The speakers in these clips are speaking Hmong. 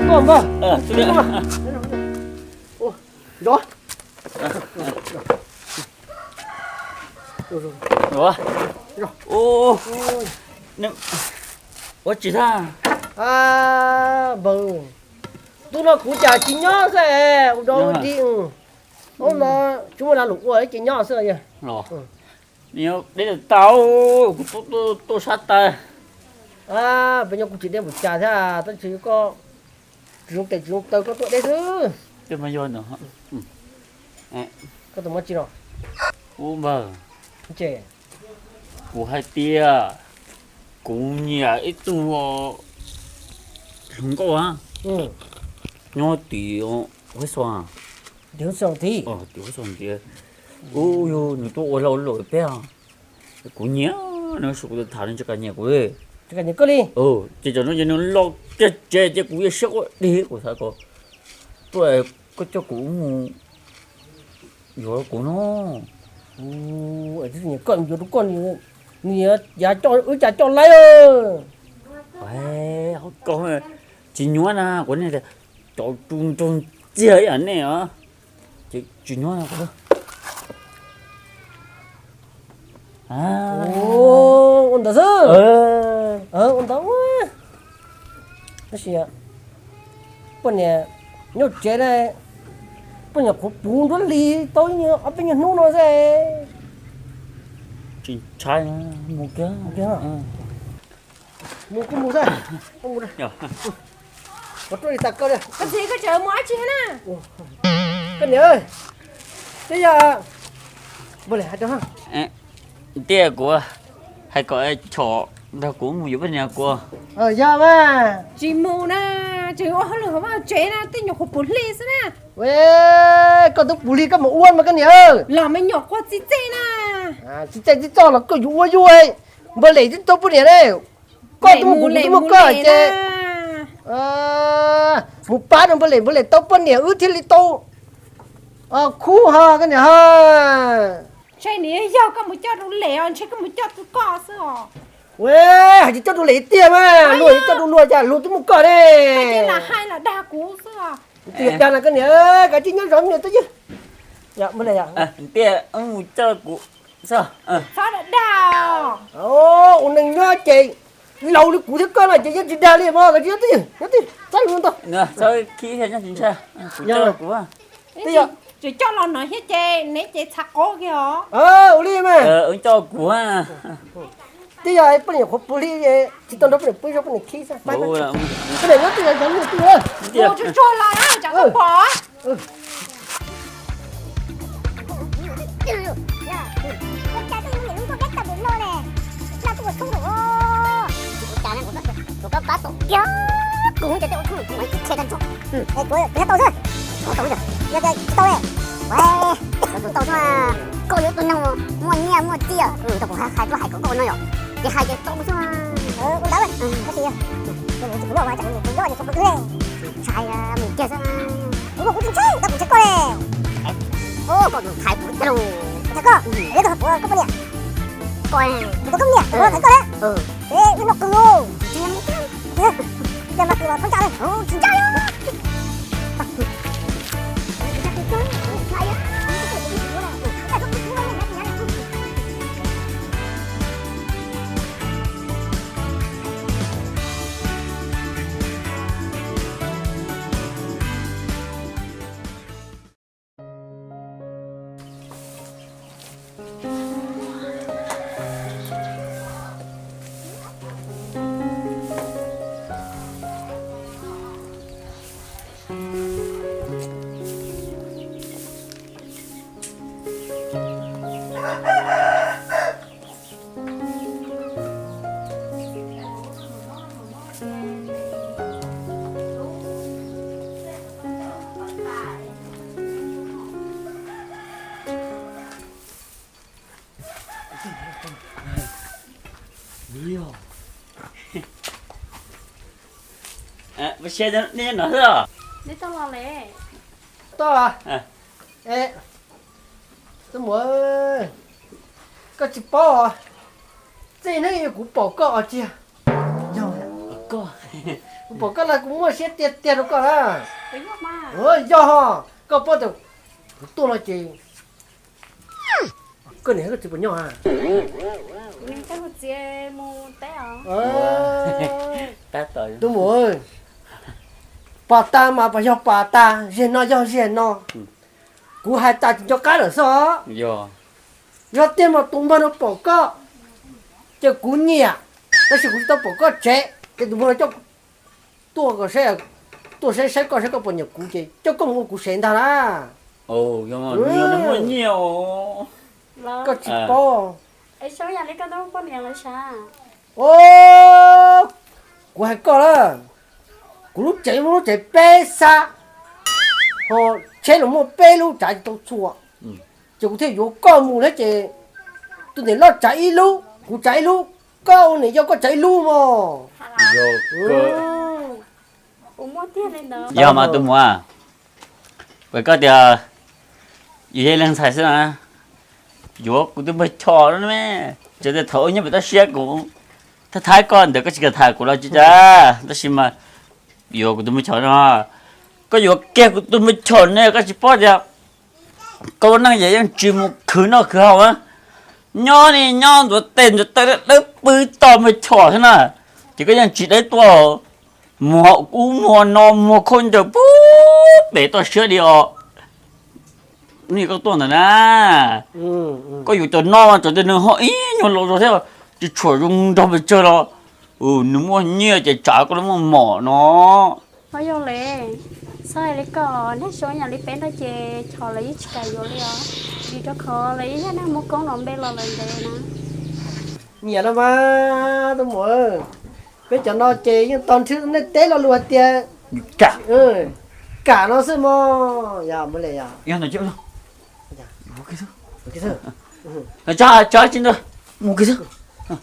Koj npawg, nrov. Ua tsis tag. Npawg, tus no kuv cas tsis nyob xwb es ua dog ua dig. Ub, no tsis muaj lag luam ua ces nyob xwb. Deb tau, kuv tuaj sab tas. Peb nyob kuv tsis deb npaum cas thiab, tab sis koj tsis zoo tes tsis zoo taw koj tuaj deb xwb. Koj tus mob tsis no? Ub npawg, kuv hais tias kuv nyiam ib tug hluas nkauj nyob tim Huab Xua, tim Huab Xua ntiav. Ub, yog nws tuaj ua lag ua luam peb, kuv nyiam nws, kuv tham nws tsis kam nyiam kuv li. Ces tam no ces nws los kiag tsev ces kuv yuav siab quaj dig, kuv xav kom tuaj, koj coj kuv mus yuav kuv no. Koj yuav rau koj, nws yav wb cas coj laib. Tsis nyuaj na, kuv ne, cov ru nrog ntxiag ib yam nej os, ces tsis nyuaj na. Ua ntawd xwb. Ua ntawd. Tab sis poj niam nyob tsev na, poj niam qhuav puv nruab hlis tau ob peb nyuag hnub no xwb. Tsis ntshai, mus kiag. Mus kiag, mus xwb. Ua li tas koj li. Koj txiv, koj tseem mus dab tsi na? Koj niam, twb yog npawg Lis hais rau. Tiag, kuv hais kom Chom nrog kuv mus yuav poj niam kuv. Yog mas. Tsis mus na, tseem ua hauj lwm hauv vaj tsev na, tej nyuam qhuav puv hli xwb na. Koj twb puv hli koj mus ua mas koj niam. Los me nyuam quaj txij txej na. Txij txej txij txoj los koj yuav ua yuav. Npawg Lis twb tau poj niam ne. Koj twb mus kuv twb muaj koj ces mus pab rau npawg Lis, npawg Lis tau poj niam wb thiaj li tau khub ho koj niam ho. Ntshe nws yog koj mus coj rau Lis os, ntshe koj mus coj rau koj xwb os. Hais tias coj rau Lis tiag mas, luag coj rau luag cas luag twb muaj koj ne. Lam hais los dag kuv xwb os. Tiag dag na koj niam, kav tsij nyob zov me nyuam twj ywm. Tiag, mus coj kuv. Txhob dag dag. Ua neeg nyob ces laus li kuv thiab koj no ces yeej tsis dag li mas, kav tsij nyob twj ywm, nyob twj ywm, txhob lus ntau. Txhob khib thiab, nyob tsis ntshai, kuv coj kuv. Twb yog tsis coj los no thiab ces neb ces txhav qab kiag os. Ua li mas. Wb coj kuv. Twb yog poj niam qhuav puv hli, tsis tau nrog poj niam pub zog, poj niam khib xwb. Poj niam nyob twj ywm, zov me nyuam twj ywm. Ua tsuag tsuag los tsam koj pom. Kuv pab tau kiag, kuv ces tej ua khub kuv ib txhia tag nrho. Kuv tau xwb, tau yog tsis tau, kuv tau xwb. Koj yog ib tug neeg muaj nyiaj muaj txiaj, kuv hais tuaj hais kom koj no yom, ces hais ces tau xwb. Ua ntawd, tab sis kuv muaj mas, kuv nyob ces kuv ua wb ne. Ntshai mus kiag xwb. Kuv muaj kuv tsis ntshai, koj kuv ntshai koj ne. Koj tus ntshai kuv tiag lauj. Ntshai koj, yog tus kuv koj poj niam. Koj, kuv tus koj poj niam, kuv ntshai koj ne. Wb noj qws lauj. Yog mas qws los thoob tsam li, tsis ntshai li. Ua sia, nej nyob no xwb os? Neb tau los li? Tau. Tus muam, koj tsis paub, txij hnub kuv pom koj os tiag. Yog koj. Kuv pom koj lawm kuv muaj siab tiag tiag rau koj na. Yog ho, koj paub tias kuv tuaj no ces koj niam koj txiv puas nyob? Tus muam, pas tas mas pas yog pas tas, zeg no yog zeg no. Kuv hais tas tsis nco qab lawm xwb os. Yog tiag mas tus npawg no pom koj, ces kuv nyiam, tab sis kuv tsis tau pom koj tsev, ces tus npawg no coj tuaj kom saib, tuaj saib saib koj saib koj puas nyiam kuv ces coj koj mus ua kuv sev ntag na. Koj tsis paub. Kuv hais koj na, kuv lub tsev muaj lub tsev peb xab, ho tsheb los muaj peb lub tsav tsis tau txhua, ces kuv thiaj yuav koj mus thiab ces tus niam loj tsav ib lub, kuv tsav ib lub, koj ua niam yau koj tsav ib lub mog. Yog mas tus muam, koj tias yus yog leej ntxhais xwb na, yuav kuv tus npawg Chom no ne, txawm tias thaum ub nyob pem toj siab kuv thab thab koj ntawd koj tsis kam tham kuv los tsis cas, tab sis mas yuav kuv tus npawg Chom no, koj yuav kiag kuv tus npawg Chom ne koj tsis paub tias koj ua neej yeej tsis mus khwv noj khwv haus, nyob ni nyob ntxuav tes ntxuav taw dawb pw tos npawg Chom xwb na, ces koj yeej tsis deb tuaj, muag ub muag no muag khaub ncaws pub pem toj siab li os. Hnub koj tuaj ntawd na, koj yuav cov no mas cov ntawd nws ho ib nyuag laus zog thiab, tsis tshua zoo nrog pes tsawg los, nws muaj nyiaj ces tsam koj lub muaj mom no. Ho yog li, txhob hais li koj, nej xyov yam li peb no ces Chom lawv yeej tsis kam yuav li os, vim rau qhov lawv yeej yog neeg muaj koob los npe los lawm ntev na. Nyiam no mas tus muam, peb cov no ces yeej tau nrhiav nej teb lo lus hais tias kam no xwb mog. Yog mus le yog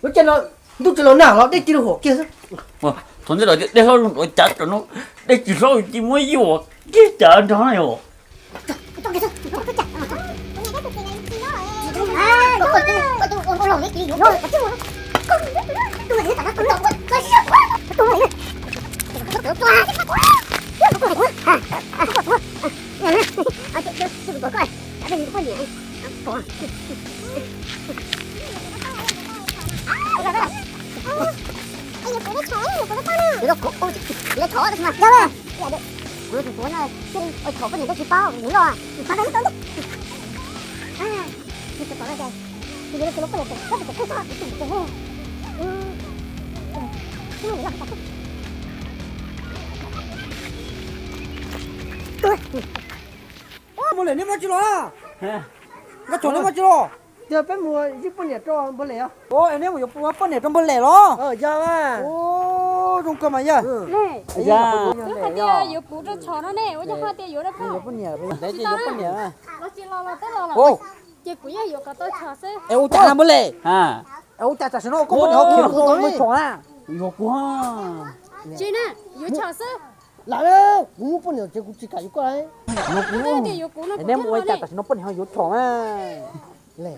lub caij no ntuj tsis los nag los dej cia li huam kiag xwb. Thaum ntej los dej hlob zoo nrov cav, tam no dej tsis hlob ci muab yuam kiag cav nrog na yom. Mus lem neb muab tsi los? Nkauj Chom neb muab tsi los? Yog peb mus ywg poj niam rau npawg Lem os. Neb mus yuav poj niam rau npawg Lem los? Yog. Zoo kawg mas yog. Twb hais tias yuav kuv rau Chom no ne, ua cas ho tias yuav rau koj? Tsis tau na. Los tsis los los twb los lawm. Ces kuv yeej yuav kom tau Chom xwb. Es ua cas npawg Lem? Es ua cas tam sim no koj poj niam ho khiav kuv tau npawg Chom na? Yuav kuv. Tsis na, yuav Chom xwb. Lam, kuv muaj poj niam ces kuv tsis kam yuav koj. Yuav kuv. Neb mus ua cas tam sim no poj niam ho yuav Chom na?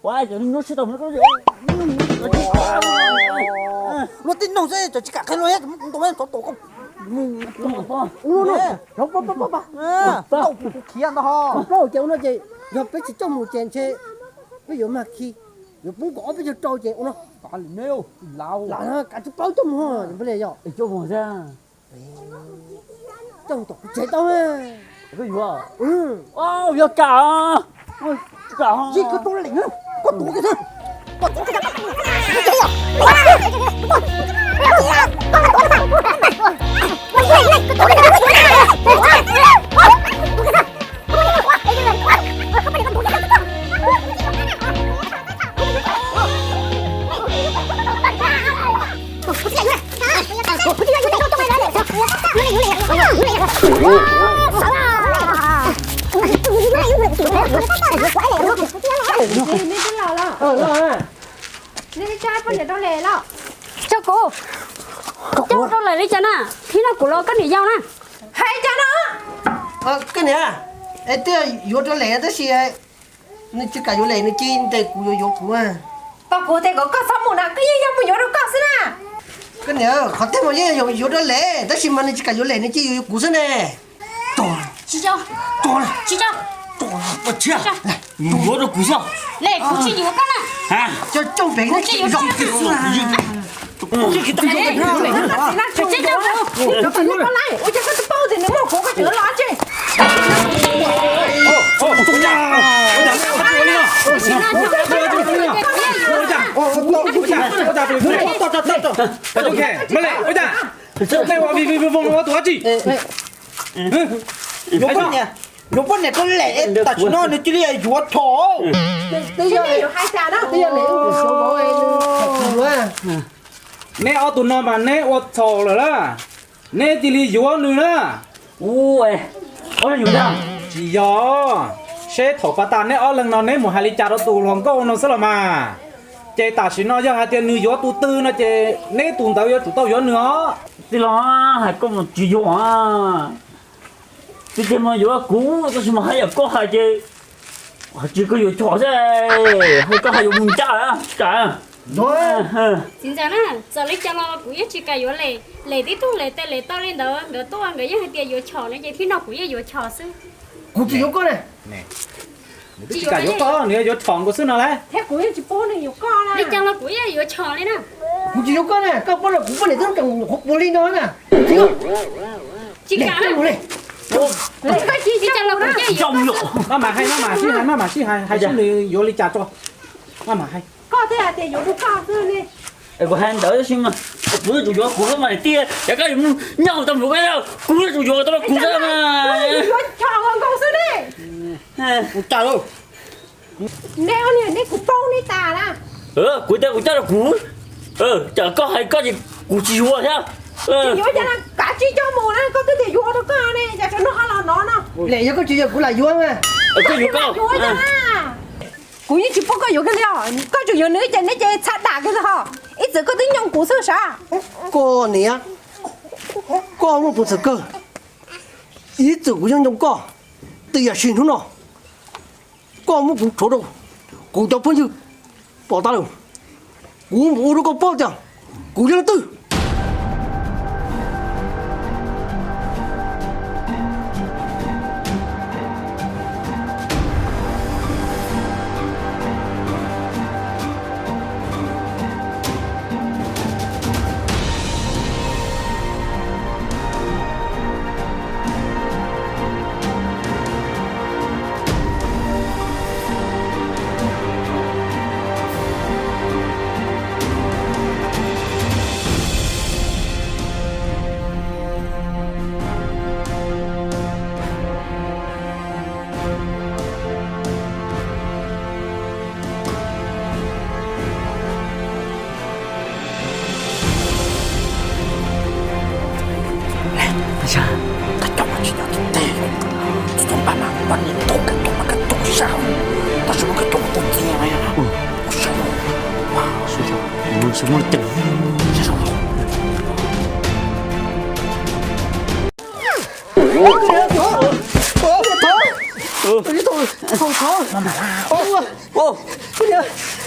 Ua cov nyuaj sib tau. Luag tej noog xwb, cov tsis kam qhia luag, cov mus ntau xov toom koj. Ua no, tau kuv khiav ntag ho. Plaub ces ua no ces yog peb tsis coj mus ces ntshe peb yuav mag khi, yuav poob kaum ob peb caug rau ces ua no. Lam, kav tsij paub coj mus ho, npawg Lem yog. Coj mus tom kuv tsev tau. Koj yuav? Yog kam. Koj tus Lem, koj tus kiag xwb. Tso kuv, coj rau lawm li cas na? Thib no kuv los koj niam yau na. Hais cas no? Koj niam, es twb yuav rau Lem tab sis nws tsis kam yuav Lem, nws cia ntes kuv yuav yuav kuv. Tau kuv hais kom koj txhob mus na, koj yeej yog mus yuav rau koj xwb na. Koj niam, qhov tiag mas yeej yog yuav rau Lem, tab sis mas nws tsis kam yuav Lem, nws cia yuav kuv xwb ne. Tsis tso, tsis tso, yuav rau kuv xwb. Lem, kuv tsis yuav koj na. Coj coj pem, kuv tsis yuav koj. Nej ua vij vij voog voog ua tus dab tsi? Yuav poj niam rau Lem, tam sim no nws cia li yuav Chom. Twb yog Lem hais tas na, twb yog Lem ua tus xyov vauv, neb ob tug no mas neb ua txhaum lawm na, neb cia li yuav nws na. Ua, ob yus ntag. Tsis yog, seb thaum pas tas neb ob leeg no neb mus hais li cas rau tus hluas nkauj no xwb los mas. Ces tam sim no yog hais tias nws yuav tus twg no ces neb tus ntawd yuav tsum tau yuav nws os. Tij laug, hais koj mas tsis yuav. Tij laug mas yuav kuv, tab sis mas hais yam koj hais ces hais tsis koj yuav Chom xwb. Hais koj hais yuav mus ncaj. Txiv ntxawm na, txawm li cas los kuv yeej tsis kam yuav Lem. Lem tib tug Lem tes Lem taw li ntawd, nkawd tuaj nkawd yeej hais tias yuav Chom no ces thiab no kuv yeej yuav Chom xwb. Kuv tsis yuav koj ne. Nws twb tsis kam yuav koj, nws yuav Chom nkaus xwb no lauj. Thiab kuv yeej tsis pub nws yuav koj na. Li cas los kuv yeej yuav Chom li na. Kuv tsis yuav koj ne, koj poj niam, kuv poj niam twb tseem nyuam qhuav puas li no na. Tsis kam li. Maj mam hais, maj mam sib hais, maj mam sib hais, hais seb nws yuav li cas tso. Maj mam hais. Koj thiaj hais tias yuav rau koj xwb ne. Kuv hais ntawd tab sis mas kuv yuav tsum yuav kuv xwb mas tiag, yog koj yuav mus nyob hauv tau mus, kuv yuav tsum yuav tau kuv xwb mas. Yuav Chom nkaus xwb ne. Kuv cas lauj. Neb ob niag neb kuv paub neb tas na. Kuv tias kuv coj rau kuv, cas koj hais koj ces kuv tsis yuav thiab. Yuav cas kav tsij coj mus na, koj twb tias yuav rau koj ne, cas tsav no ho los no no. Lem yog koj tsis yuav kuv lam yuav mas. Koj yuav koj. Kuv yeej tsis pub koj yuav kiag li os, koj tseem yuav nws ces neb ces txhav dam kiag li ho. Ib txwm koj twb nyoo kuv xwb sav. Koj niam, koj muaj peev xwm kawg, ib txwm kuv yeej nyoo koj, tiam sis hnub no koj muab kuv rhuav rau kuv cov phooj ywg pom tag lawm, kuv mus ua rau koj paub tias kuv yog leej twg.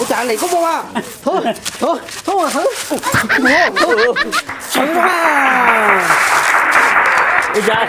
Ua cas Lem koj muaj mas? Thov, thov, thov, thov. Ua cas?